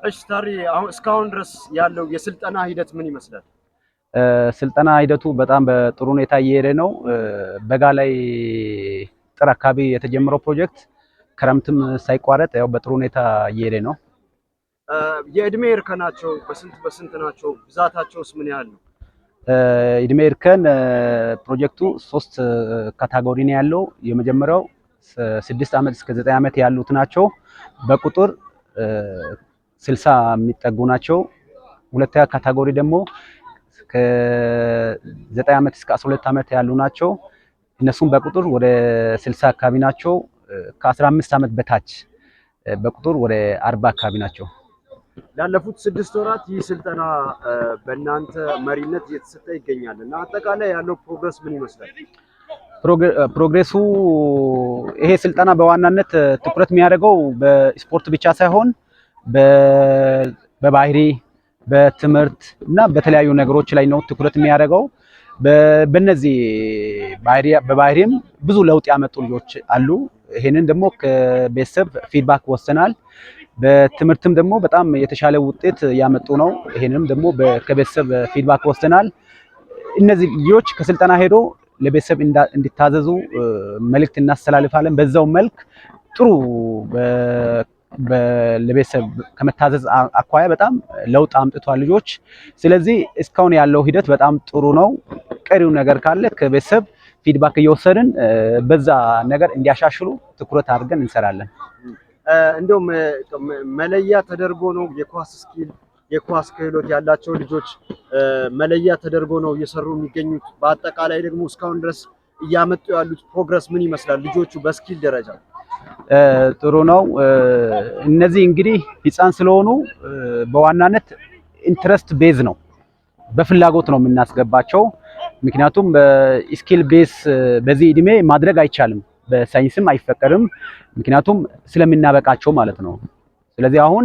እሺ ታሪ፣ አሁን እስካሁን ድረስ ያለው የስልጠና ሂደት ምን ይመስላል? ስልጠና ሂደቱ በጣም በጥሩ ሁኔታ እየሄደ ነው። በጋ ላይ ጥር አካባቢ የተጀመረው ፕሮጀክት ክረምትም ሳይቋረጥ ያው በጥሩ ሁኔታ እየሄደ ነው። የእድሜ እርከናቸው በስንት በስንት ናቸው? ብዛታቸውስ ምን ያህል ነው? እድሜ እርከን ፕሮጀክቱ ሶስት category ነው ያለው። የመጀመሪያው 6 ዓመት እስከ 9 ዓመት ያሉት ናቸው። በቁጥር 60 የሚጠጉ ናቸው። ሁለተኛ category ደግሞ ከ9 ዓመት እስከ 12 ዓመት ያሉ ናቸው። እነሱም በቁጥር ወደ 60 አካባቢ ናቸው። ከ15 ዓመት በታች በቁጥር ወደ 40 አካባቢ ናቸው። ላለፉት 6 ወራት ይህ ስልጠና በእናንተ መሪነት እየተሰጠ ይገኛል እና አጠቃላይ ያለው progress ምን ይመስላል? Progress ኡ ይሄ ስልጠና በዋናነት ትኩረት የሚያደርገው በስፖርት ብቻ ሳይሆን በባህሪ፣ በትምህርት እና በተለያዩ ነገሮች ላይ ነው ትኩረት የሚያደርገው። በነዚህ በባህሪም ብዙ ለውጥ ያመጡ ልጆች አሉ። ይሄንን ደግሞ ከቤተሰብ feedback ወስደናል። በትምህርትም ደግሞ በጣም የተሻለ ውጤት ያመጡ ነው። ይሄንንም ደግሞ ከቤተሰብ feedback ወስደናል። እነዚህ ልጆች ከስልጠና ሄዶ ለቤተሰብ እንዲታዘዙ መልእክት እናስተላልፋለን። በዛው መልክ ጥሩ ለቤተሰብ ከመታዘዝ አኳያ በጣም ለውጥ አምጥቷል ልጆች። ስለዚህ እስካሁን ያለው ሂደት በጣም ጥሩ ነው። ቀሪው ነገር ካለ ከቤተሰብ feedback እየወሰድን በዛ ነገር እንዲያሻሽሉ ትኩረት አድርገን እንሰራለን። እንደውም መለያ ተደርጎ ነው የኳስ skill፣ የኳስ ክህሎት ያላቸው ልጆች መለያ ተደርጎ ነው እየሰሩ የሚገኙት። በአጠቃላይ ደግሞ እስካሁን ድረስ እያመጡ ያሉት progress ምን ይመስላል? ልጆቹ በ skill ደረጃ? ጥሩ ነው። እነዚህ እንግዲህ ህፃን ስለሆኑ በዋናነት interest base ነው፣ በፍላጎት ነው የምናስገባቸው። ምክንያቱም በ skill base በዚህ እድሜ ማድረግ አይቻልም፣ በሳይንስም አይፈቀድም። ምክንያቱም ስለምናበቃቸው ማለት ነው። ስለዚህ አሁን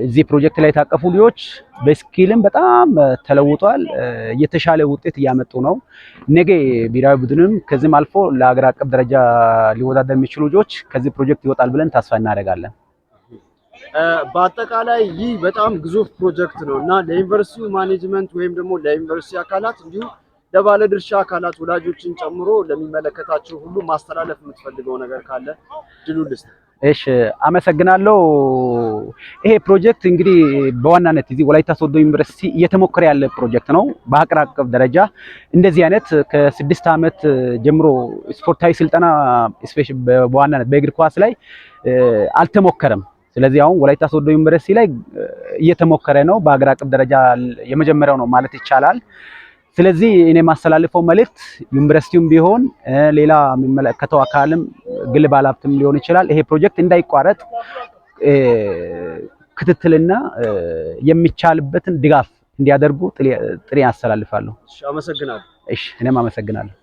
እዚህ ፕሮጀክት ላይ የታቀፉ ልጆች በ skill ም በጣም ተለውጧል፣ የተሻለ ውጤት እያመጡ ነው። ነገ ብሔራዊ ቡድንም ከዚህም አልፎ ለሀገር አቀፍ ደረጃ ሊወዳደር የሚችሉ ልጆች ከዚህ ፕሮጀክት ይወጣል ብለን ተስፋ እናደርጋለን። በአጠቃላይ ይህ በጣም ግዙፍ ፕሮጀክት ነው እና ለዩኒቨርሲቲው management ወይም ደግሞ ለዩኒቨርሲቲ አካላት እንዲሁም ለባለድርሻ አካላት ወላጆችን ጨምሮ ለሚመለከታቸው ሁሉ ማስተላለፍ የምትፈልገው ነገር ካለ እድሉን ልስጥ። እሺ፣ አመሰግናለሁ። ይሄ ፕሮጀክት እንግዲህ በዋናነት እዚህ ወላይታ ሶዶ ዩኒቨርሲቲ እየተሞከረ ያለ ፕሮጀክት ነው። በሀገር አቀፍ ደረጃ እንደዚህ አይነት ከ6 ዓመት ጀምሮ ስፖርታዊ ስልጠና በዋናነት በእግር ኳስ ላይ አልተሞከረም። ስለዚህ አሁን ወላይታ ሶዶ ዩኒቨርሲቲ ላይ እየተሞከረ ነው። በሀገር አቀፍ ደረጃ የመጀመሪያው ነው ማለት ይቻላል። ስለዚህ እኔ የማስተላልፈው መልእክት ዩኒቨርሲቲውም ቢሆን ሌላ የሚመለከተው አካልም ግል ባለሀብትም ሊሆን ይችላል፣ ይሄ ፕሮጀክት እንዳይቋረጥ ክትትልና የሚቻልበትን ድጋፍ እንዲያደርጉ ጥሪ አስተላልፋለሁ። እሺ፣ አመሰግናለሁ። እሺ፣ እኔም አመሰግናለሁ።